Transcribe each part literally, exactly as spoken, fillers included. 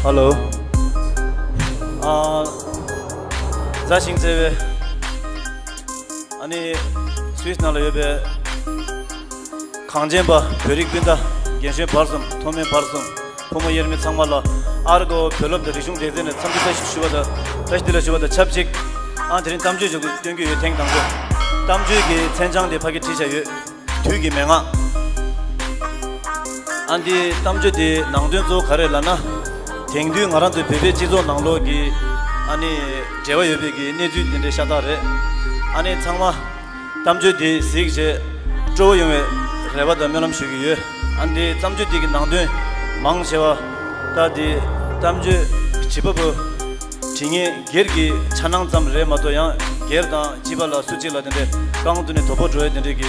ཧ་ལོ། ཨ། མཛའ་ཞིང་བརྩེ་བའི། ཨ་ནི་སུད་སི་ནང་ལ་ཡོད་པའི་གངས་ཅན་པ་བོད་རིགས་སྤུན་ཟླ། རྒན་གཞོན་བར་གསུམ། མཐོ་དམན་བར་གསུམ། ཕོ་མོ་དབྱེར་མེད་ཚང་མ་ལ། ཨ་རི་གོ་བོད་སློབ་དང་རིག་གཞུང་སྡེ་ཚན་ནས་འཚམས་འདྲི་བཀྲ་ཤིས་ཞུ་བ་དང་། བཀྲ་ཤིས་བདེ་ལེགས་ཞུ་བ་དང་ཆབས་ཅིག་ཨ། དེ་རིང་གཏམ་བརྗོད་ཅིག་སྟོན་གྱི་ཡོད། ཐེངས་དང་པོ། གཏམ་བརྗོད་ཀྱི་མཚན་བྱང་དེ་ཕ་གིར་བྲིས་བཞག་ཡོད། དུས་ཀྱི་མན་ངག་ཨ། འདི་གཏམ་བརྗོད་དེའི་ནང་དོན་གཙོ་བོ་ག་རེ་ལབ་ན། དེང་དུས་ང་རང་ཚོའི་བོད་པའི་སྤྱི་ཚོགས་ནང་ལོགས་ཀྱི་ཨ་ནི་འབྲེལ་བ་ཡོད་པའི་གི་གནས་ཚུལ་འདི་འདྲའི་ཤ་སྟག་རེད། ཨ་ནི་ཚང་མ་གཏམ་བརྗོད་འདི་གཟིགས་རྗེས་སྤྲོ་བོ་ཡོང་བའི་རེ་བ་དང་སྨོན་ལམ་ཞུ་གི་ཡོད། ཨ། འདི་གཏམ་བརྗོད་འདི་གི་ནང་དོན་མང་ཆེ་བ་ད་འདི་གཏམ་བརྗོད་བྱིས་པ་པོ་བྲིས་མཁན་སྒེར་གྱི་འཆར་སྣང་ཙམ་རེད་མ་གཏོགས། ཡང་སྒེར་དང་སྤྱི་པ་ལ་སུ་གཅིག་ལ་དེ་འདྲའི་རྐང་བཙུགས་ནས་དོ་ཕོག་འགྲོ་ཡ་དེ་འདྲའི་གི་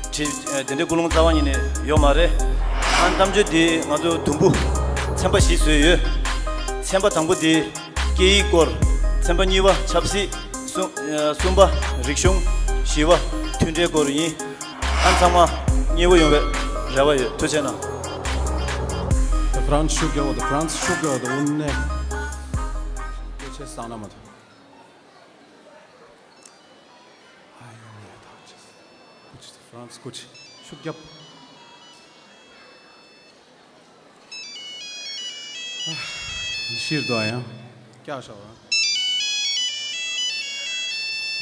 བྲིས། དེ་འདྲའི་ཀུན་སློང་རྩ་བ་ཉིད་ནས་ཡོད་མ་རེད། ཨ། གཏམ་བརྗོད་འདི་ང་ཚོ་དུམ་བུ་ཚན་པ་བཞི་བཟོས་ཡོད། ཚན་པ་དང་པོ་འདི་སྐད་ཡིག་སྐོར། ཚན་པ་གཉིས་པ་ཆབ་སྲིད། གསུམ། གསུམ་པ་རིག་གཞུང་། བཞི་པ་མཐུན་འབྲེལ་སྐོར་ཡིན། ཨ། ཚང་མ་མཉེས་པོ་ཡོང་བའི་རེ་བ་ཡོད། ཐུགས་རྗེ་གནང་། ད་ཧྥ་རན་སི་ཤུགས་རྒྱག་པ་དང་། ཧྥ་རན་སི་ཤུགས་རྒྱག་པ་དང་། དངོས་གནས་སྐད་ཆ་བསམ་ན་མ་ཐུབ། ཧྥ་རན་སི་སྐུ་མཁྱེན་ཤུགས་རྒྱབ། ཡེ་ཤེས་འདུག་ཡང་། ཀྱག་ཤོག་རང་།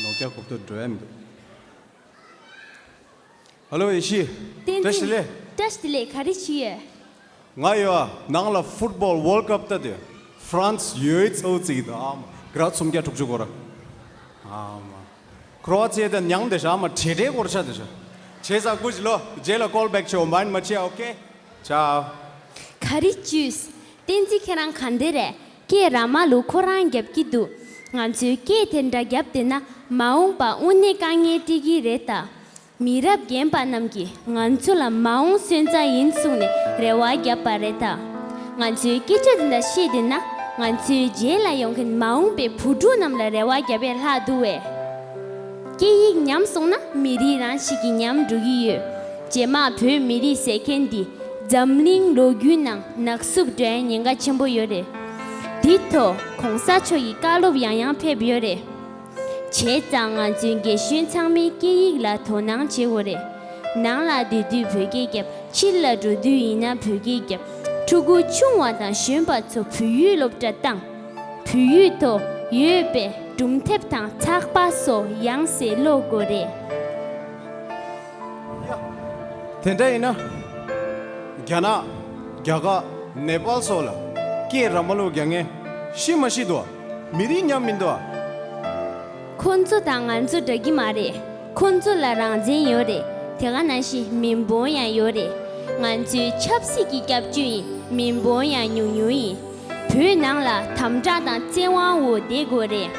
ནོར་ཀྱག་གོབ་ཏོ་འགྲོ་ཡ་མི་འདུག། ཧ་ལོ་ཡེ་ཤེས། བསྟན་འཛིན། བཀྲ་ཤིས་བདེ་ལེགས། བཀྲ་ཤིས་བདེ་ལེགས། ག་རེ་བྱས་ཡོད། ང་ཡོད་ཨ། ནང་ལ་ཕུཊ་བོལ་ཝོལ་ཀབ་ལྟ་དུས་ཧྥ་རན་སི་ཡོད་ཙོ་ཙིག་དང་། ཨ་མ། གྲ་སུམ་བརྒྱ་དྲུག་ཅུ་སྐོར་ར། ཨ་མ། ཀྲོ་ཨ་ཙི་ཡ་དང་མྱང་དེ་ཤ། ཨ་མ། ཁྲེ་ཁྲེ་སྐོར་ཤ་དེ་ཤ། བྱས་ཙང་སྐུ་མཁྱེན་ལོ། རྗེས་ལ་ཀོལ་བེག་བྱེད། མའིན་མ་བྱེད། ཨོ་ཀེ། ཅའོ། ག་རེ་བྱས། བསྟན་འཛིན་ཁྱེད་རང་ག་འདྲ་རེད། སྐད་ར་མ་ལུག་ཁོ་རང་རྒྱབ་ཀྱི་འདུག། ང་ཚོས་སྐད་དེ་འདྲ་རྒྱབ་བསྡད་ན་མ་འོངས་པ་དངོས་གནས་དཀའ་ངལ་འཕྲད་ཀྱི་རེད་ད། མི་རབས་རྒན་པ་རྣམས་ཀྱིས་ང་ཚོ་ལ་མ་འོངས་སོན་རྩ་ཡིན་གསུངས་ནས་རེ་བ་བརྒྱབ་པ་རེད་ད། ང་ཚོའི་སྐད་ཆ་འདི་འདྲ་བཤད་བསྡད་ན། ང་ཚོའི་རྗེས་ལ་ཡོང་མཁན་མ་འོངས་པའི་བུ་ཕྲུག་རྣམས་ལ་རེ་བ་བརྒྱབ་པས་ལྷག་འདུག་བས། སྐད་ཡིག་ཉམས་སོང་ན་མི་རིགས་རང་ཞིག་གི་ཉམས་འགྲོ་གི་ཡོད། རྗེས་མ་བོད་མི་རིགས་ཟེར་མཁན་འདི་འཛམ་གླིང་ལོ་རྒྱུས་ནང་ནག་བསུབ་འགྲོ་ཡ་ཉེན་ཁ་ཆེན་པོ་ཡོད་རེད། འདི་ཐོག་གོང་ས་མཆོག་གི་བཀའ་སློབ་ཡང་ཡང་ཕེབས་ཡོད་རེད། བྱས་ཙང་ང་ཚོའི་རྒན་གཞོན་ཚང་མས་སྐད་ཡིག་ལ་དོ་སྣང་བྱེད་དགོས་རེད། ནང་ལ་སྡོད་དུས་བོད་སྐད་རྒྱབ། ཕྱི་ལ་འགྲོ་དུས་ཡིན་ན་བོད་སྐད་རྒྱབ། ཕྲུ་གུ་ཆུང་བ་དང་གཞོན་པ་ཚོ་བོད་ཡིག་སློབ་གྲྭ་བཏང་། བོད་ཡིག་ཐོག་ཡོད་པའི་སྒྲུང་དེབ་དང་ཚགས་པར་སོགས་ཡང་སེ་ཀློག་དགོས་རེད། དེ་འདྲ་ཡིན་ན། རྒྱ་ནག་རྒྱ་གར། ནེ་པཱལ་སོགས་ལ་སྐད་ར་མ་ལུག་རྒྱག་མཁན་ཤི་མ་ཤི་འདུག་ཨ། མི་རིགས་མཉམ་མི་འདུག་ཨ། ཁོ་ཚོ་དང་ང་ཚོ་འདྲ་གི་མ་རེད། ཁོ་ཚོ་ལ་རང་བཙན་ཡོད་རེད། དེ་ག་ནང་བཞིན་མི་འབོར་ཡང་ཡོད་རེད། ང་ཚོའི་ཆབ་སྲིད་ཀྱི་སྐྱབས་བཅོལ་ཡིན། མི་འབོར་ཡང་ཉུང་ཉུང་ཡིན། བོད་ནང་ལ་དམ་དྲག་དང་བཙན་དབང་འོག་བསྡད་དགོས་རེད།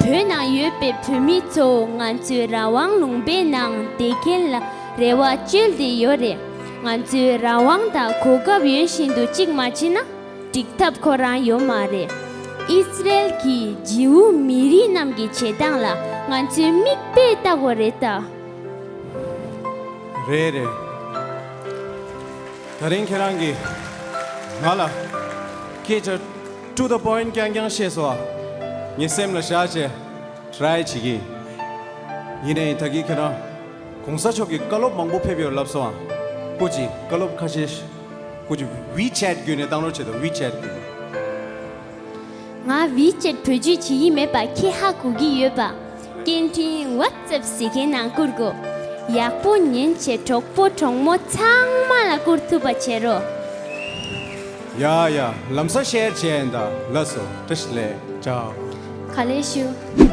བོད་ནང་ཡོད་པའི་བོད་མི་ཚོ་ང་ཚོའི་རང་དབང་ལུང་པའི་ནང་བསྡད་མཁན་ལ་རེ་བ་བཅོལ་བསྡད་ཡོད་རེད། ང་ཚོའི་རང་དབང་དང་གོ་སྐབས་ཡོད་བཞིན་དུ་གཅིག་མ་བྱས་ན། འགྲིག་ཐབས་ཁོ་རང་ཡོད་མ་རེད། ཨི་སི་རེལ་གྱི་ཇིའུ་མི་རིགས་རྣམས་ཀྱི་བྱེད་སྟངས་ལ་ང་ཚོས་མིག་དཔེ་ལྟ་དགོས་རེད་ད། རེད་རེད། ད་རིང་ཁྱེད་རང་གིས་ང་ལ་སྐད་ཆ་to the point རྐྱང་རྐྱང་བཤད་སོང་ཨ། ངའི་སེམས་ལ་བཞག་བྱས་try བྱེད་ཀྱི་ཡིན། ཡིན་ནའི་ད་གིན་ཁྱེད་རང་གོང་ས་མཆོག་གི་བཀའ་སློབ་མང་པོ་ཕེབས་ཡོད་ལབ་སོང་ཨ། སྐུ་མཁྱེན། བཀའ་སློབ་ཁ་ཤས་སྐུ་མཁྱེན་WeChat བརྒྱུད་ནས་བཏང་རོགས་བྱེད་དང་། WeChat བརྒྱུད་ནས། ང་WeChat བེད་སྤྱོད་བྱེད་ཀྱི་མེད་པ་ཁྱེད་ཧ་གོ་གི་ཡོད་པ། སྐད་འཕྲིན་WhatsApp ཟེར་མཁན་ནང་བསྐུར་དགོས། ཡག་པོ་ཉན་བྱས་གྲོགས་པོ་གྲོགས་མོ་ཚང་མ་ལ་བསྐུར་ཐུབ་པ་བྱེད་རོགས། ཡ་ཡ། ལམ་སང་ཤེར་བྱས་ཡིན་ད། ལགས་སོ། བཀྲ་ཤིས་བདེ་ལེགས། ཅའོ། ག་ལེ་ཞུ།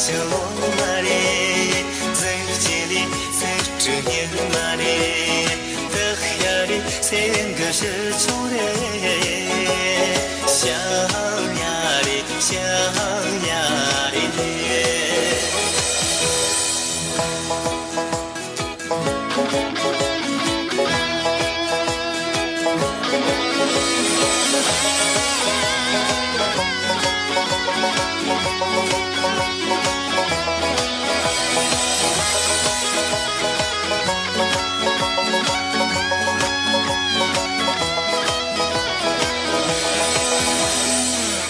ཆུ་ལོ་མ་རེད། ཟིག་ཅི་ལི་ཟིག་ཀྲུ་ཉི་མ་རེད། ཏག་ཡ་རེད། སེང་གི་ཞི་ཆུང་རེད། ཤ་ཡ་རེད། ཤ་ཡ་རེད།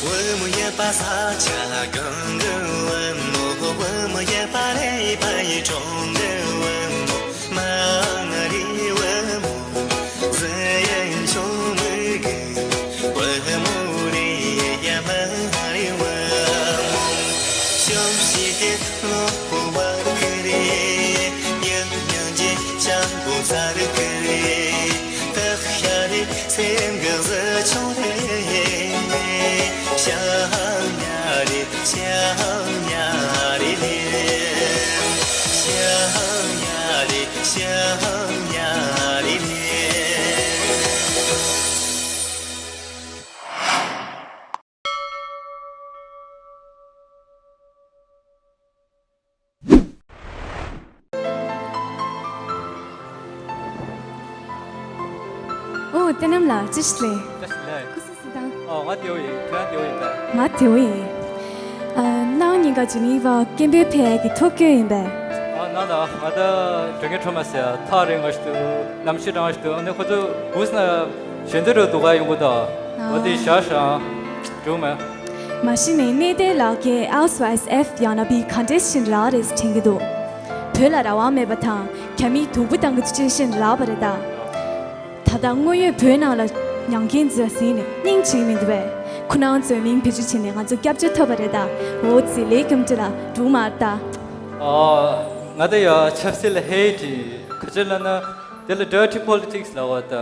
བུ་མོ་ཡོད་པ་ས་ཆ་གང་གི་བུ་མོ། བུ་མོ་ཡོད་པ་རེད་པ་ཡི་གྲོང་གི་བུ་མོ། མ་རི་བུ་མོ། ཟི་ཡན་ཆུང་མི་གི་བུ་མོ་རེད། ཡ་མ་རི་བུ་མོ། ཤོམ་ཤི་དེ་ལོ་པོ་བ་གི་རེད། ཡ་ཉང་ཅི་ཅང་པོ་ས་རི་གི་རེད། ཏག་ཤ་རེད། སེང་གི་ཟི་ཆུང་རེད། ཤ་ཡ་རེད། ཤ་ཡ་རེད། ཤ་ཡ་རེད། ཤ་ཡ་རེད། ཨོ། བསོད་ནམས་ལགས། ཅི་ཞིག་ལས། ཅི་ཞིག་ལས། ཁུ་སིམ་སི་དང་། ཨ། ང་དེའུ་ཡིན། ཁྱེད་རང་དེའུ་ཡིན་པས། ང་དེའུ་ཡིན། ཨ། ནང་ཉིན་ག་ཇི་ནི་ཝ་སྐད་འབོད་ཕེ་གི་ཐོ་བཀོད་ཡིན་པས། ཨ། ན་ན། ང་ད་དྲན་གི་ཁྲོ་མ་ཟེར། ཐག་རིང་ང་ཞིག་འདུག། གནམ་གཤིས་གྲང་ཞིག་འདུག། ཨ་ནི་ཁོ་ཚོ་བུས་ན་གཞན་དུ་རུ་འདུག་ག་ཡོང་གི་འདུག། ཨ། འོ་དེ་ཞག་ཞག་འགྲོ་མེད། མ་གཞི་ནས་གནས་བརྟན་ལགས་ཀྱིས་ཨའུ་སི་ཝའི་སི་ཨེཕ་ཡང་ན་བི་ག་འདྲས་ཤིག་རག་རེད་དྲན་གྱི་འདུག། བོད་ལ་རང་དབང་མེད་པ་དང་རྒྱ་མིས་སྡུག་པོ་བཏང་གི་འདུག་ཅེས་ཤིག་རག་པ་རེད་ད། ད་ལྟ་དངོས་ཡོད་བོད་ནང་ལ་ཉམས་མཁན་འཛིན་ཟིན་ནས་སྙིང་རྗེ་མི་འདུག་པས། ཁོ་རང་ཚོའི་མིང་བེད་སྤྱོད་བྱས་ནས་ང་ཚོ་སྐྱབས་བཅོལ་ཐོབ་པ་རེད་ད། འོ་ཙི་ལས་རྒྱུ་འབྲས་ལ་འགྲོ་མ་རེད་ད། ཨ། ང་ད་ཡ་ཆབ་སྲིད་ལ་ཧེ་ཏི་ག་ཅི་ལབ་ན། དེ་ལ་dirty politics ལབ་པ་ད།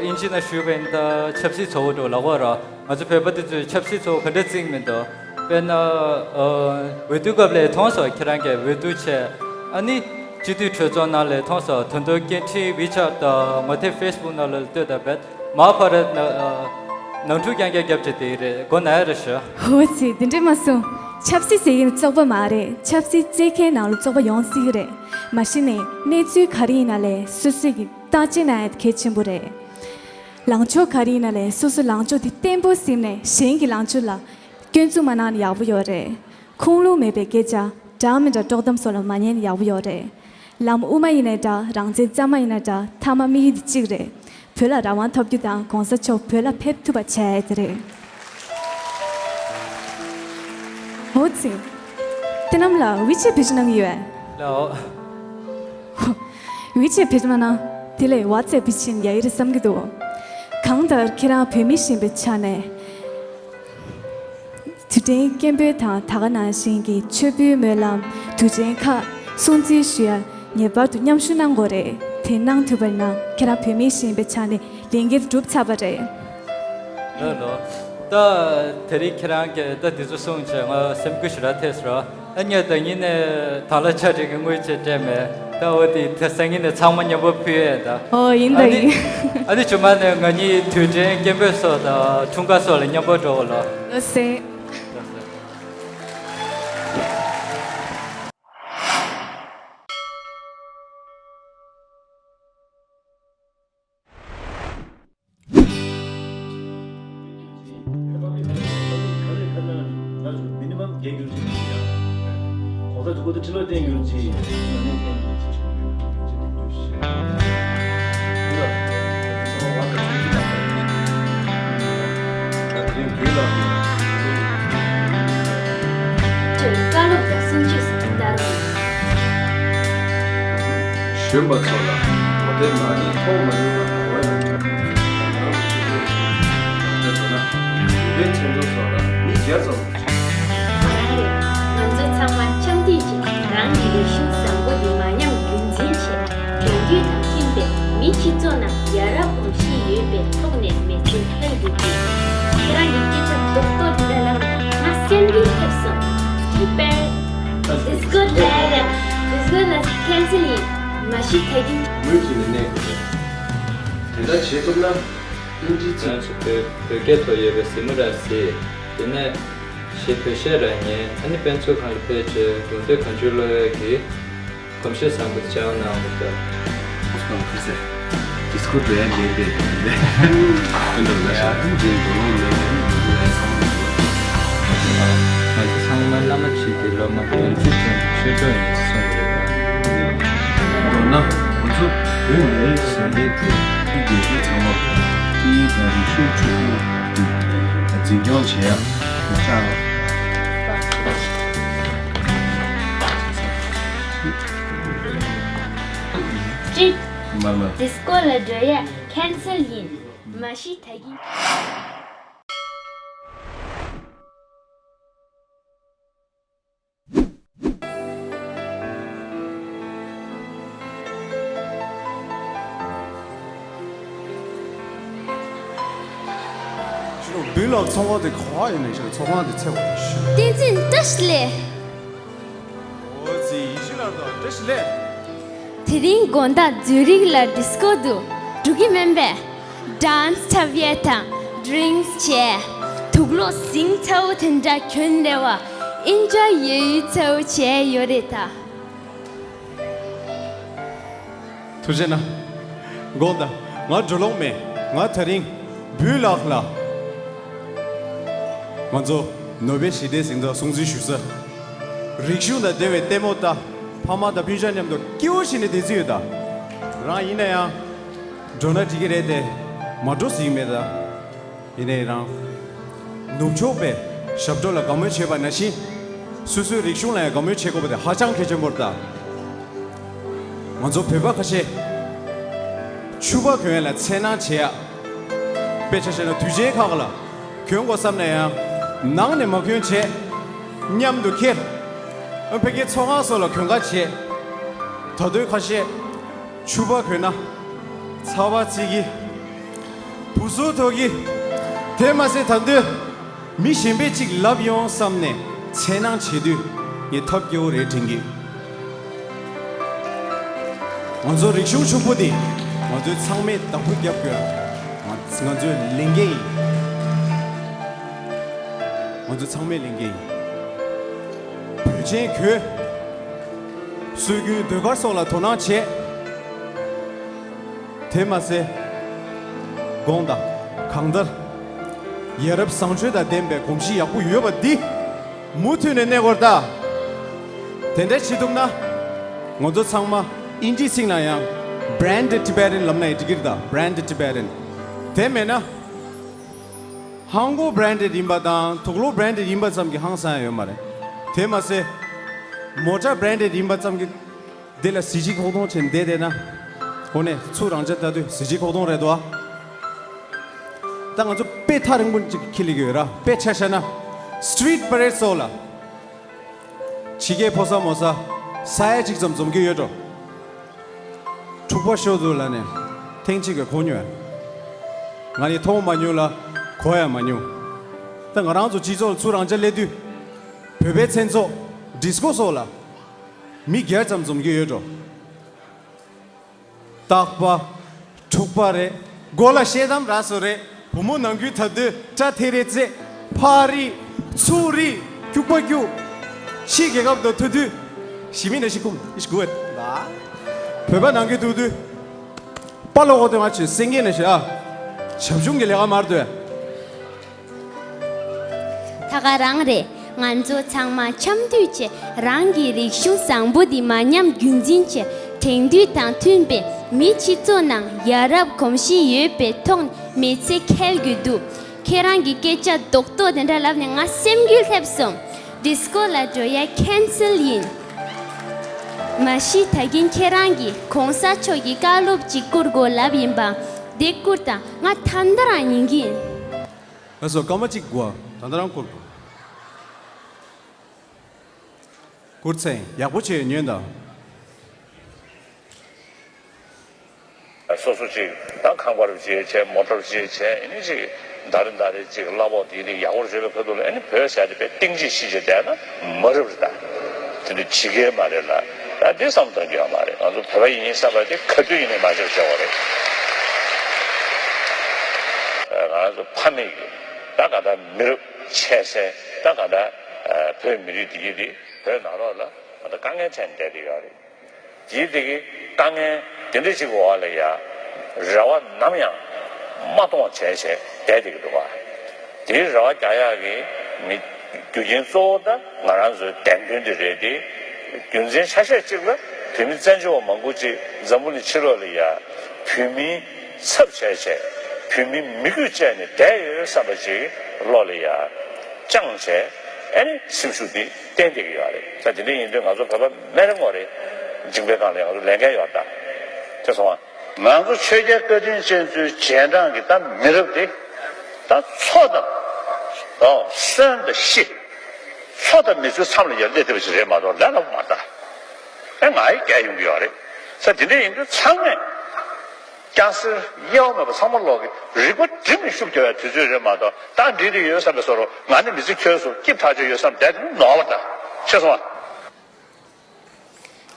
ཨིན་ཇི་ནང་ཞུས་པ་ཡིན་ད་ཆབ་སྲིད་ཚོགས་པ་འགྲོ་ལབ་པ་ར། ང་ཚོ་བོད་པ་དེ་ཚོས་ཆབ་སྲིད་ཚོགས་པ་ག་འདྲ་བརྩི་གི་མི་འདུག། དཔེར་ན། ཨ། འོས་བསྡུ་སྐབས་ལ་མཐོང་སོང་། ཁྱེད་རང་གིས་འོས་བསྡུ་བྱས། ཨ་ནི་སྤྱི་འཐུས་གྲོས་ཚོགས་ནང་ལ་མཐོང་སོང་། ད་དུང་སྐད་འཕྲིན་ཝི་ཆེ་ཊི་དང་ངོ་དེབ་ཕེ་སི་བུག་ནང་ལ་ལྟོས་དང་བས་མ་ཕ་ར་ན། ཨ། ནང་འཁྲུག་རྐྱང་རྐྱང་རྒྱབ་བྱས་དེ་རེད། མགོ་ན་ཡ་རེད་ཤག། འོ་ཙི། དེ་འདྲས་མ་གསུང་། ཆབ་སྲིད་ཟེར་གྱི་བཙོག་པ་མ་རེད། ཆབ་སྲིད་རྩེད་མཁན་ནང་ལ་བཙོག་པ་ཡོང་སྲིད་ཀྱི་རེད། མ་གཞི་ནས་གནས་ཚུལ་ག་རེ་ཡིན་ན་ལས་སོ་སོས་ཀྱི་བརྟག་དཔྱད་གནང་ཡ་གལ་ཆེན་པོ་རེད། ལངས་ཕྱོགས་ག་རེ་ཡིན་ན་ལས་སོ་སོའི་ལངས་ཕྱོགས་དེ་བརྟན་པོ་ཟིན་ནས་གཞན་གྱི་ལངས་ཕྱོགས་ལ་སྐྱོན་འཛུགས་མ་གནང་ན་ཡག་པོ་ཡོད་རེད། ཁུངས་ལུང་མེད་པའི་སྐད་ཆ་འདྲ་མི་འདྲ་དཀྲོག་གཏམ་སོགས་ལ་མ་ཉན་ན་ཡག་པོ་ཡོད་རེད། ལམ་དབུ་མ་ཡིན་ན་འདྲ། རང་བཙན་རྩ་མ་ཡིན་ན་འདྲ། མཐའ་མ་དམིགས་ཡུལ་དེ་གཅིག་རེད། བོད་ལ་རང་དབང་ཐོབ་རྒྱུ་དང་གོང་ས་མཆོག་བོད་ལ་ཕེབས་ཐུབ་པ་བྱས་ཏེ་རེད། འོ་ཙི། བསོད་ནམས་ལགས་ཝི་ཆེ་བེད་སྤྱོད་གནང་གི་ཡོད་ཨ། ལའོ། ཝི་ཆེ་བེད་སྤྱོད་མ་གནང་། དེ་ལས་ཝ་ཙེབ་བེད་སྤྱོད་ཡ་ཡི་རེད་བསམ་གྱི་འདུག། གང་ལྟར་ཁྱེད་རང་བོད་མི་ཞིག་ཡིན་པའི་ཆ་ནས། དུས་དྲན་སྐད་འབོད་དང་ད་ག་ནང་བཞིན་གྱི་མཆོད་འབུལ་སྨོན་ལམ་དུས་དྲན་ཁག་སྲུང་བརྩི་ཞུ་ཡ་ངེས་པར་དུ་མཉམ་ཞུགས་གནང་དགོས་རེད། དེ་གནང་ཐུབ་པ་ཡིན་ན་ཁྱེད་རང་བོད་མི་ཞིག་ཡིན་པའི་ཆ་ནས་ལས་འགན་གྲུབ་ཚར་བ་རེད། ལོ་ལོ། ད་དེ་རིང་ཁྱེད་རང་གིས་ད་འདི་ཚོ་གསུངས་བྱས་ང་སེམས་འགུལ་ཞེ་དྲག་ཐེབས་སོང་། ཨ་ནི་ད་ཉིན་ནས་ད་ལ་ཆ་འགྲིག་གི་དངུལ་ཆེ་སྤྲད་མེད། ད་འོ་དེ་དེ་སང་ཉིན་ནས་ཚང་མ་མཉམ་པོ་ཕུལ་ཡས་ད། ཨོ་ཡིན་ད་ཨ་ནི་ཡིན། ཨ་ནི་ཆུ་མ་ནས་ང་གཉིས་དུས་དྲན་སྐད་འབོད་སོགས་དང་འཁྲུངས་སྐར་སོགས་ལ་མཉམ་པོ་འགྲོ་བ་ལ། ལོ་སེ། བཀའ་སློབ་དང་སྲུང་བརྩི་ཟེར་ལྟར། གཞོན་པ་ཚོ་ལ་ངོ་དེབ་ནང་ནས་མཐོང་མ་མྱོང་བ་ག་བ་ཡང་ཡོད་པ་རེད། ང་རང་ཚོ་ཞིག་རེད་ཞུ། ཡང་བསྐྱར་མདོར་ན་བོད་པའི་མཚན་ཚོགས་སོགས་ལ་མི་བརྒྱ་ཙམ་ལ་ང་རང་རེད། ང་ཚོ་ཚང་མ་འཆམ་མཐུན་གྱིས་རང་གི་རིག་གཞུང་བཟང་པོ་འདི་མ་ཉམས་རྒྱུན་འཛིན་བྱས། རྒྱང་རྒྱུད་དང་མཐུན་པའི་མི་སྤྱི་ཚོགས་ནང་ཡ་རབས་གོམས་གཤིས་ཡོད་པའི་ཐོག་ནས་མེ་མཆོད་འཕེལ་འགྲོ་གི། ཁྱེད་རང་གི་སྐད་ཆ་རྡོག་རྡོག་འདི་འདྲ་གནང་ང་སེམས་འགུལ་ཐེབས་སོང་། དེ་དཔེར། ཚེ་ཡིན། མ་གཞི་ད་གིན། མུས་ཀྱི་ནི་གནས་དགོས། དེ་འདྲ་བྱེད་ཐུབ་ན། ཨིན་ཇི་ཚིག་ང་ཚོ་བོད་བོད་སྐད་ཐོག་ཡོད་པའི་གཟིགས་མོ་ར་གཟིགས། དེ་ནས་གཞས་བོད་གཞས་ར་ཉན། ཨ་ནི་དཔེ་མཛོད་ཁང་ལ་ཕེབས་རྗེས་རྒྱུགས་སྤྲོད་གང་བྱུང་ཀློག་ཡས་ཀྱི་གོམས་གཤིས་བཟང་པོ་ཅིག་སྦྱང་གནང་དགོས་ད། ཁོང་ཚོ་ཁ་ཤས་ཌིས་ཀོ་འགྲོ་ཡ་མེད་པས། ཨ་འདྲ་ལ་ཤ་ཁུམ་ཅན་འགྲོ་ལོང་མེད་པས་ང་ཚོ་ཚང་མ་བླ་མ་གཅིག་གི་སློབ་མ་བོན་ཚིག་ཅན་ཆོས་གྲོགས་ཡིན་གསུངས་ཡོད་པ། མདོར་ན་ང་ཚོ་བོད་མི་རིགས་ཟེར་མཁན་དེ་ཐུགས་དགྱེས་ཤིང་ཚང་མ་སྐད་ཡིག་དང་རིག་གཞུང་ཕྱུག་པོ་འཛིན་སྐྱོང་བྱེད་ཡག་ཕྱག་ལག་སྤྲད། མ་མ། ཌིས་ཀོ་ལ་འགྲོ་ཡ་ཁེན་སེལ་ཡིན། མ་གཞི་ད་གིན། ཞུ་རོགས་འབུལ་ལགས་ཚོང་ཁང་དེ་ག་བ་ཡིན་ནས་ཞུ་ཚོང་ཁང་དེ་ཚེ་བ་ཡིན་ཞུ། བསྟན་འཛིན་བཀྲ་ཤིས་བདེ་ལེགས། ཨོ་ཙི་ཡིད་བཞིན་ལ་དང་བཀྲ་ཤིས་བདེ་ལེགས། དེ་རིང་དགོང་དག་ཛུ་རིག་ལ་ཌིས་ཀོ་འདུག་འགྲོ་གི་མིན་པས། ཌན་སི་འཁྲབ་ཡས་དང་ཌི་རིང་སི་བྱས། དུག་ལོག་ཟིང་ཚ་བོ་དེ་འདྲ་གྱོན་རེ་བ། ཨིན་ཇོའི་ཡོད་ཡུལ་ཚ་བོ་བྱས་ཡོད་རེད་ད། ཐུགས་རྗེ་གནང་། དགོངས་དག་ང་འགྲོ་ལོང་མེད། ང་དེ་རིང་འབུལ་ལགས་ལ། ང་ཚོ་ནོ་བེལ་ཞི་བདེའི་གཟེངས་རྟགས་སྲུང་བརྩི་ཞུ་ས། རིག་གཞུང་དང་འབྲེལ་བའི་ལྟད་མོ་ལྟ། ཕ་མ་དང་སྤུན་ཆ་མཉམ་དུ་སྐྱིད་པོ་བྱས་ནས་བསྡད་རྩིས་ཡོད་ད། རང་ཡིན་ན་ཡང་། འགྲོ་ན་འགྲིག་གི་རེད་དེ། མ་འགྲོ་ཟེར་གྱི་མེད་ད། ཡིན་ནའི་རང་། ནུབ་ཕྱོགས་པའི་ཞབས་བྲོ་ལ་དགའ་མོས་བྱེད་པ་ནང་བཞིན། སོ་སོའི་རིག་གཞུང་ལ་ཡང་དགའ་མོས་བྱེད་དགོས་པ་དེ་ཧ་ཅང་གལ་ཆེན་པོ་རེད་ད། ང་ཚོ་བོད་པ་ཁ་ཤས། ཕྱུ་པ་གྱོན་ཡ་ལ་འཚེར་སྣང་བྱེད་ཡ། དཔེ་ཆ་བཞག་ན་དུས་ཆེན་ཁག་ལ། གྱོན་དགོས་བསམ་ན་ཡང་། ནང་ནས་མ་གྱོན་བྱས། མཉམ་དུ་ཁྱེར། ཨ་ཕ་གིའི་ཚོགས་ཁང་སོགས་ལ་གྱོན་ག་བྱས། ད་དུང་ཁ་ཤས། ཕྱུ་པ་གྱོན་ན། ཚ་བ་ཚིག་གི་བུ་སུ་ཐོག་གི་དེ་མ་ཟད་ད་འདོད། མི་གཞན་པས་ཅིག་ལབ་ཡོང་བསམ་ནས་འཚེར་སྣང་བྱེད་དུས་ངས་ཐབས་སྐྱོ་བོ་རེད་དྲན་གི། ང་ཚོ་རིག་གཞུང་ཕྱུག་པོ་འདི་ང་ཚོའི་ཚང་མས་བདག་པོ་རྒྱབ་དགོས། ང་ང་ཚོའི་ལས་འགན་ཡིན། ང་ཚོ་ཚང་མའི་ལས་འགན་ཡིན། བོད་ཆེན་གྱོད། སྲོལ་རྒྱུན་ཟློས་གར་སོགས་ལ་དོ་སྣང་བྱེད། དེ་མ་ཟད། དགོངས་དག་གང་ལྟར། ཡ་རབས་བཟང་སྤྱོད་དང་ལྡན་པའི་གོམས་གཤིས་ཡག་པོ་ཡོད་པ་འདི། མུ་མཐུད་ནས་གནས་དགོས་རེད་ད། དེ་འདྲ་བྱེད་ཐུབ་ན། ང་ཚོ་ཚང་མ་ཨིན་ཇིའི་ཚིག་ནང་ཡང་། Branded Tibetan ལབ་ན་ཡང་འགྲིག་གི་རེད་ད། Branded Tibetan དེ་མེད་ན། ཧང་གོ་branded ཡིན་པ་དང་དུག་ལོག་branded ཡིན་པ་ཙམ་གྱིས་ཧང་སང་ཡ་ཡོད་མ་རེད། དེ་མ་ཟད། མོ་ཊ་branded ཡིན་པ་ཙམ་གྱིས། འདི་ལ་གཟི་བརྗིད་ཁོག་སྟོང་བྱས་ནས་བསྡད་བསྡད་ན། འོ་ནས་ཚུར་རང་ཅག་ལྟ་དུས་གཟི་བརྗིད་ཁོག་སྟོང་རེད་དོ། ད་ང་ཚོ་དཔེ་ཐག་རིང་པོ་ཅིག་ཁྱེར་སླེབས་ཀྱི་ཡོད་ར། དཔེ་ཆ་བཞག་ན། street parade སོགས་ལ། ཕྱི་རྒྱལ་ཕོ་གསར་མོ་གསར། ས་ཡ་གཅིག་ཙམ་འཛོམས་ཀྱི་ཡོད་འགྲོ། འཁྲུག་པ་ཤོར་འདུག་ལབ་ནས་ཐེངས་གཅིག་གི་གོ་མྱོང་ཡ། ང་ནི་མཐོང་མ་མྱོང་ལ་གོ་ཡ་མ་མྱོང་། ད་ང་རང་ཚོ་སྤྱི་ཚོགས་ལ་ཚུར་རང་ཅག་སླེབས་དུས། བོད་པའི་མཚན་ཚོགས་ཌིས་ཀོ་སོགས་ལ་མི་བརྒྱ་ཙམ་འཛོམས་ཀྱི་ཡོད་འགྲོ། སྟག་པ། འཁྲུག་པ་རེད། མགོ་ལ་ཤེལ་དམ་རག་སོ་རེད། བུ་མོ་ནང་ཁུལ་ཐབས་འདོད་སྐྲ་ཐེ་རེ་རྩེ། ཕག་རིས། ཚུགས་རིས། སྐྱུག་པ་སྐྱུག་ཕྱི་རྒྱལ་ཁབ་དང་ཐུག་དུས། ཞི་མི་ན་ཤི་ཀུམ་ཨིཤ་གུ་ཝེད། བོད་པ་ནང་ཁུལ་ཐུག་དུས། པ་ལོ་གོ་དོན་ང་ཆོས་སེང་གེ་ན་ཤི་ཨ། བྱབ་ཆུང་གི་ལས་ཀ་མར་དོད། ད་ག་རང་རེད། ང་ཚོ་ཚང་མ་འཆམ་མཐུན་བྱས་རང་གི་རིག་གཞུང་བཟང་པོ་འདི་མ་ཉམས་རྒྱུན་འཛིན་བྱས་དེང་དུས་དང་མཐུན་པའི་མི་སྤྱི་ཚོགས་ནང་ཡ་རབས་གོམས་གཤིས་ཡོད་པའི་ཐོག་ནས་མི་ཚེ་འཁྱེལ་རྒྱུ་འདུག་ཁྱེད་རང་གི་སྐད་ཆ་རྡོག་རྡོག་དེ་འདྲ་ལབ་ནས་ང་སེམས་འགུལ་ཐེབས་སོང་། ཌིས་ཀོ་ལ་འགྲོ་ཡ་ཁེན་སེལ་ཡིན། མ་གཞི་ད་གིན་ཁྱེད་རང་གིས་གོང་ས་མཆོག་གི་བཀའ་སློབ་ཅིག་བསྐུར་དགོས་ལབ་ཡིན་པ། འདི་བསྐུར་དང་ང་ད་ལྟ་རང་ཉན་གི་ཡིན། ལགས་སོ། སྐར་མ་གཅིག་དགོས། ད་ལྟ་རང་བསྐུར་དགོས། བསྐུར་ཚེ་ཡག་པོ་བྱས་ཉོན་དང་། སོ་སོ་ཅིག་ད་ཁང་པ་རུ་བྱེད་བྱས་མོ་ཊ་རུ་བྱེད་བྱས་ཨ་ནི་ཅིག་ད་རེ་ད་རེ་ཅིག་གླ་ཕོགས་དེ་ནི་ཡག་པོ་བཟོས་པའི་ཁ་ཐུག་ལ་ཨ་ནི་བོད་ཟེར་དེ་དཔེ་གཏིང་ཅིག་ཤི་བྱས་བསྡད་ན་མ་རབས་རེད་ད། དེ་འདྲ་བྱེད་ཀྱི་མ་རེད་ལ། ད་འདི་བསམ་བཏང་རྒྱུ་ཡོད་མ་རེད། ང་ཚོ་བོད་པ་ཡིན་བསམ་པ་དེ་ག་དུས་ཡིན་ནའི་མ་བརྗེད་བྱེད་དགོས་རེད། ང་ཚོ་ཕ་མེས་ཀྱི་ད་ག་ད་མི་རབས་ཆད་སའི་ད་ག་ད་བོད་མི་རིགས་འདི་གི་འདི་བོད་ནང་ལོགས་ལ་ད་དཀའ་ངལ་འཕྲད་ནས་བསྡད་བསྡད་ཡོད་རེད། དེའི་དེ་གི་དཀའ་ངལ་དེ་འདྲ་ཞིག་གི་འོག་ལ་ཡ་རེ་བ་ནམ་ཡང་མ་གཏོང་བ་བྱས་བྱས་བསྡད་བསྡད་ཀྱི་འདུག་ག་དེའི་རེ་བ་རྒྱག་ཡག་གི་མི་རྒྱུ་རྐྱེན་གཙོ་བོ་ད་ང་རང་ཚོའི་བདེན་དོན་དེ་རེད་དེ། རྒྱུ་མཚན་ཆ་ཤས་གཅིག་ལ་བོད་མི་བཙན་བྱོལ་བ་མང་པོ་ཅིག་འཛམ་བུ་གླིང་ཕྱི་ལོགས་ལ་ཡ་བོད་མིའི་ཚབ་བྱས་བྱས་བོད་མིའི་མི་རྒྱུད་བཅད་ནས་བསྡད་ཡོད་བསམ་པ་ཅིག་བློ་ལ་ཡ་བཅངས་བྱས་ཨ་ནི་སེམས་ཤུགས་འདི་བརྟན་བསྡད་ཀྱི་ཡོད་རེད། ས་དེ་འདྲ་ཡིན་དུས་ང་ཚོ་བོད་པ་སྨན་རི་མོ་རེད། མཇིང་པའི་སྒང་ལ་ང་ཚོ་ལས་འགན་ཡོད་ད། ཅེས་གསུངས་པ། ང་ཚོ་ཆོས་རྒྱལ་བཀའ་དྲིན་ཅན་ཚོའི་རྗེས་འབྲང་གི་ད་མི་རབས་དེ་ད་འཚོ་དང་། ཨོ་གསོན་དང་ཤི། འཚོ་དང་མི་ཚོའི་མཚམས་ལ་ཡར་སླེབས་ཐུབ་པ་ཞིག་རེད་མ་གཏོགས་ལས་སླ་པོ་མ་རེད་ད། ཨེ་ང་ཡི་རྒྱལ་ཡོང་གི་ཡོད་རེད། ས་དེ་འདྲ་ཡིན་དུས་ཚང་མས། སྐྱ་སེར་དབྱེ་བ་མེད་པར་ཚང་མ་ལོག་གི་རིག་པ་སྒྲིམ་ནས་ཤུགས་རྒྱག་ཡ་དུས་ཚོད་རེད་མ་གཏོགས་ད་འགྲིག་འགྲིག་ཡོད་བསམ་པའི་བཟོ་འདྲ་ང་ནི་མི་ཚེ་འཁྱོལ་སོང་སྐྱིད་ཐག་ཆོད་ཡོད་བསམ་བསྡད་དེ་ནོར་བ་འདྲ་ཤེས་སོང་ཨ།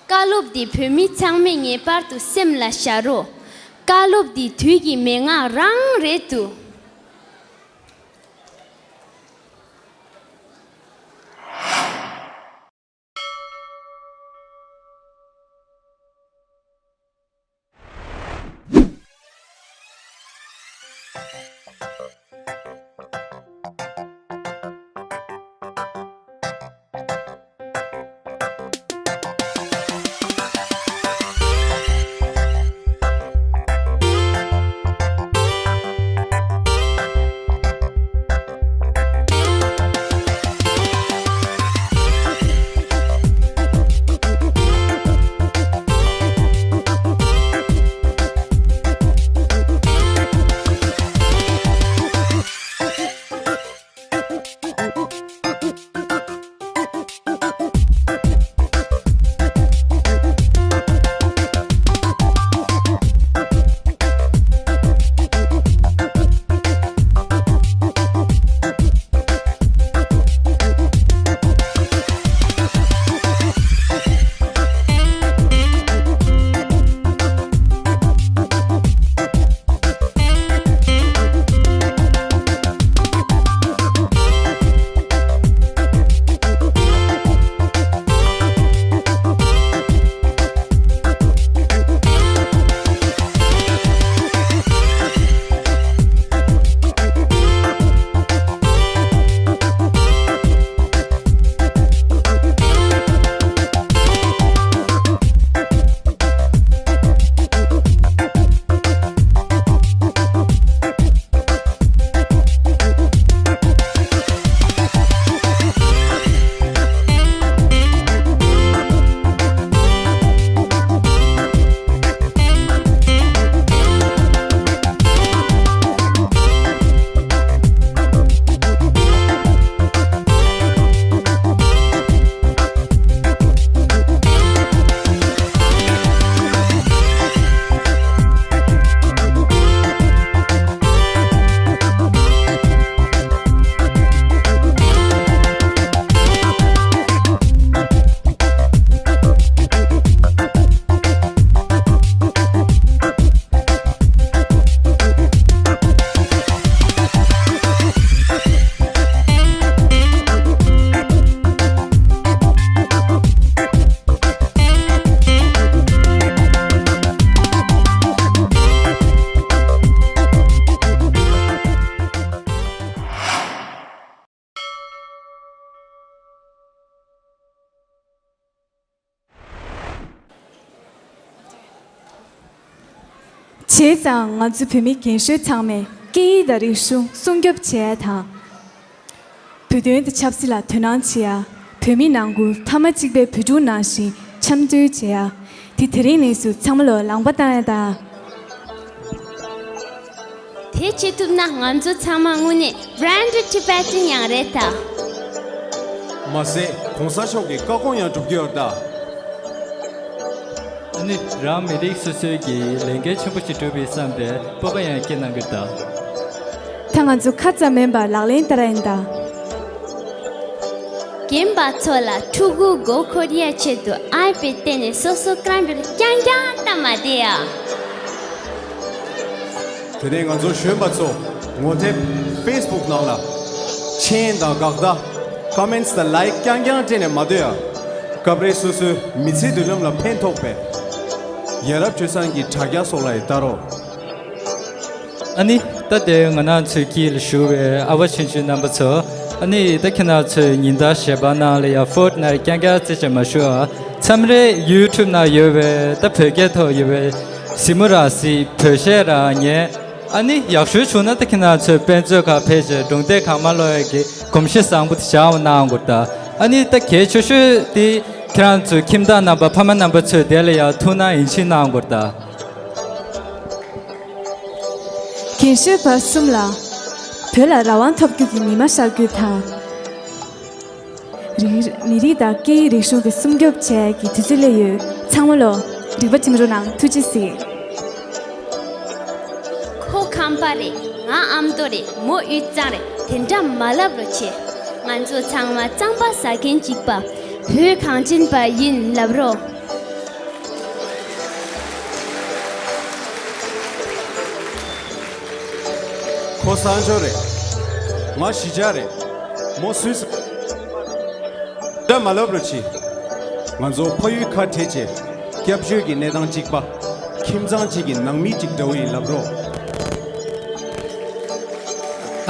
བཀའ་སློབ་འདི་བོད་མི་ཚང་མས་ངེས་པར་དུ་སེམས་ལ་བཞག་རོགས། བཀའ་སློབ་འདི་དུས་ཀྱི་མན་ངག་རང་རེད་འདུག་བྱས་ཙང་ང་ཚོ་བོད་མི་རྒན་གཞོན་ཚང་མས་སྐད་ཡིག་དང་རིག་གཞུང་སྲུང་སྐྱོབ་བྱེད་ཡ་དང་། བོད་དོན་དང་ཆབ་སྲིད་ལ་དོ་སྣང་བྱེད་ཡ། བོད་མི་ནང་ཁུལ་མཐའ་མ་གཅིག་པའི་བོད་ཕྲུག་ནང་བཞིན་འཆམ་མཐུན་བྱེད་ཡ། དེ་དེ་རིང་ནས་བཟུང་ཚང་མ་ལོ་ལངས་པ་བཏང་ཡ་དང་། དེ་བྱེད་ཐུབ་ན་ང་ཚོ་ཚང་མ་དངོས་གནས་Brand Tibetan ཡང་རེད་ད། མ་ཟད་གོང་ས་མཆོག་གི་བཀའ་དགོངས་ཡང་སྒྲུབ་ཀྱི་ཡོད་ད། ཨ་ནི་རང་མི་རིགས་སོ་སོའི་གི་ལས་འགན་ཆེན་པོ་ཞིག་སྒྲུབ་པའི་བསམ་པའི་སྤོབས་པ་ཡང་སྐྱེ་གནང་གི་ད། ད་ང་ཚོ་ཁ་ཙམ་མིན་པར་ལག་ལེན་བསྟར་ཡིན་ད། རྒན་པ་ཚོ་ལ་ཕྲུ་གུ་མགོ་འཁོར་ཡ་ཆེད་དུ་ཨའི་པེ་ཌི་སྟེར་ནས་སོ་སོ་སྐྲ་འབུར་རྐྱང་རྐྱང་བཏབ་མ་བསྡད་ཡ། དེ་ནས་ང་ཚོ་གཞོན་པ་ཚོ་ངོ་དེབ་ཕེ་སི་བུག་ནང་ལ་མཆན་དང་དགག་བརྡ། ཀོ་མེན་ཊི་དང་ལའིཀ་རྐྱང་རྐྱང་སྤྲད་ནས་མ་སྡོད་ཡ། སྐབས་རེ་སོ་སོའི་མི་ཚེའི་མདུན་ལམ་ལ་ཕན་ཐོགས་པའི་ཡ་རབས་སྤྱོད་བཟང་གི་དྲ་རྒྱ་སོགས་ལ་ཡང་ལྟ་རོགས། ཨ་ནི་ད་ལྟའི་ང་རང་ཚོའི་དཀྱིལ་ལ་བཞུགས་པའི་ཨ་བ་ཆུང་ཆུང་རྣམ་པ་ཚོ། ཨ་ནི་ད་ཁྱེད་རང་ཚོའི་ཉིན་ལྟར་ཞལ་པར་ནང་ལ་ཡང་ཕོར་ཊི་ནའི་ཊི་རྐྱང་རྐྱང་རྩེ་ཆེ་མ་ཞུ་ཨ། མཚམས་རེ་ཡུ་ཊུབ་ནང་ཡོད་པའི་ད་བོད་སྐད་ཐོག་ཡོད་པའི་གཟིགས་མོ་ར་གཟིགས། བོད་གཞས་ར་ཉན། ཨ་ནི་ཡག་ཤོས་བྱུང་ན་ད་ཁྱེད་རང་ཚོའི་དཔེ་མཛོད་ཁང་ཕེབས་བྱས་སྒྲུང་དེབ་གང་མང་ཀློག་ཡག་གི་གོམས་གཤིས་བཟང་པོ་དེ་བཞག་གནང་དགོས་ད། ཨ་ནི་ད་གལ་ཆེ་ཤོས་དེ་ཁྱེད་རང་ཚོའི་ཁྱིམ་བདག་རྣམ་པ་ཕ་མ་རྣམ་པ་ཚོས་དེ་ལ་ཡང་ཐུགས་སྣང་ཡིད་ཆེས་གནང་དགོས་ད། རྒན་ཤོས་བར་གསུམ་ལ་བོད་ལ་རང་དབང་ཐོབ་རྒྱུ་གི་ཉི་མ་ཤར་རྒྱུ་དང་། རིག་མི་རིགས་དང་སྐད་ཡིག་རིག་གཞུང་གི་སྲུང་སྐྱོབ་བྱེད་ཀྱི་དུས་ཚོད་སླེབས་ཡོད། ཚང་མ་ལོ་རིག་པ་ཅིམ་རོ་ནང་ཐུགས་རྗེ་གཟིགས། ཁོ་ཁམས་པ་རེད། ང་ཨ་མདོ་རེད། མོ་དབུས་གཙང་རེད། དེ་འདྲ་མ་ལབ་རོགས་བྱེད། ང་ཚོ་ཚང་མ་གཙང་པ་ཟ་མཁན་གཅིག་པ། བོད་གངས་ཅན་པ་ཡིན་ལབ་རོགས། ཁོ་གསར་འབྱོར་རེད། ང་གཞིས་ཆགས་རེད། མོ་སུད་སི། འདྲ་མ་ལབ་རོགས་གྱིས། ང་ཚོ་ཕ་ཡུལ་ཁ་བྲལ་བྱས་སྐྱབས་བཅོལ་གྱི་གནས་སྟངས་གཅིག་པ། ཁྱིམ་ཚང་གཅིག་གི་ནང་མི་གཅིག་འདྲ་བོ་ཡིན་ལབ་རོགས།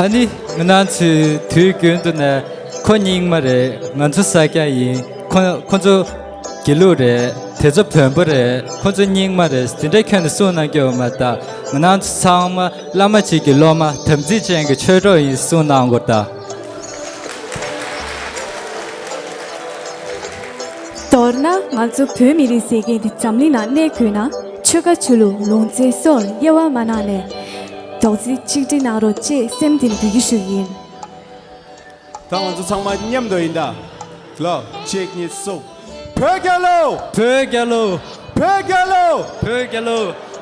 ཨ་ནི་ང་རང་ཚོའི་དུས་རྒྱུན་དུ་ནས་ཁོ་རྙིང་མ་རེད། ང་ཚོ་ས་སྐྱ་ཡིན། ཁོ་ཁོ་ཚོ་དགེ་ལུགས་རེད། དེ་ཚོ་བོན་པོ་རེད། ཁོ་ཚོ་རྙིང་མ་རེད། དེ་འདྲ་ཁྱོན་ནས་གསུངས་གནང་རྒྱུ་ཡོད་མ་རེད་ད། ང་རང་ཚོ་ཚང་མ་བླ་མ་གཅིག་གི་སློབ་མ། དམ་ཚིག་ཅན་གྱི་ཆོས་གྲོགས་ཡིན་གསུངས་གནང་དགོས་ད། མདོར་ན་ང་ཚོ་བོད་མི་རིགས་ཟེར་མཁན་འདི་འཛམ་གླིང་ནང་གནས་དགོས་ན། ཆོལ་ཁ་ཆོས་ལུགས་ལུང་ཚན་སོགས་དབྱེ་བ་མ་གནང་ནས་རྡོག་རྩ་གཅིག་སྒྲིལ་གནང་རོགས་ཅེས་སེམས་གཏིང་ནས་འབོད་སྐུལ་ཞུ་གི་ཡིན། ད་ང་ཚོ་ཚང་མ་མཉམ་དུ་ཡིན་ད། ལོ། གཅིག་གཉིས་གསུམ། བོད་རྒྱལ་ལོ། བོད་རྒྱལ་ལོ། བོད་རྒྱལ་ལོ། བོད་རྒྱལ་ལོ།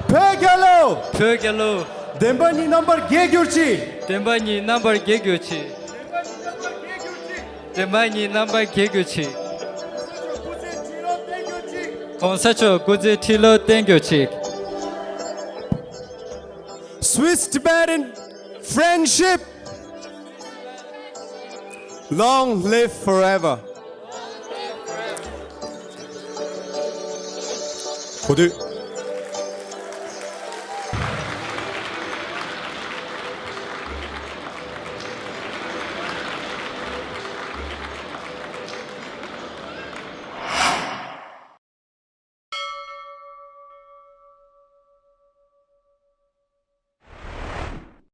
བོད་རྒྱལ་ལོ། བོད་རྒྱལ་ལོ། བདེན་པ་ཉིད་རྣམ་པར་རྒྱལ་གྱུར་ཅིག། བདེན་པ་ཉིད་རྣམ་པར་རྒྱལ་གྱུར་ཅིག། བདེན་པ་ཉིད་རྣམ་པར་རྒྱལ་གྱུར་ཅིག། གོང་ས་མཆོག་སྐུ་ཚེ་ཁྲི་ལོ་བརྟན་གྱུར་ཅིག། Swiss Tibetan friendship, long live forever. གོ་དུས་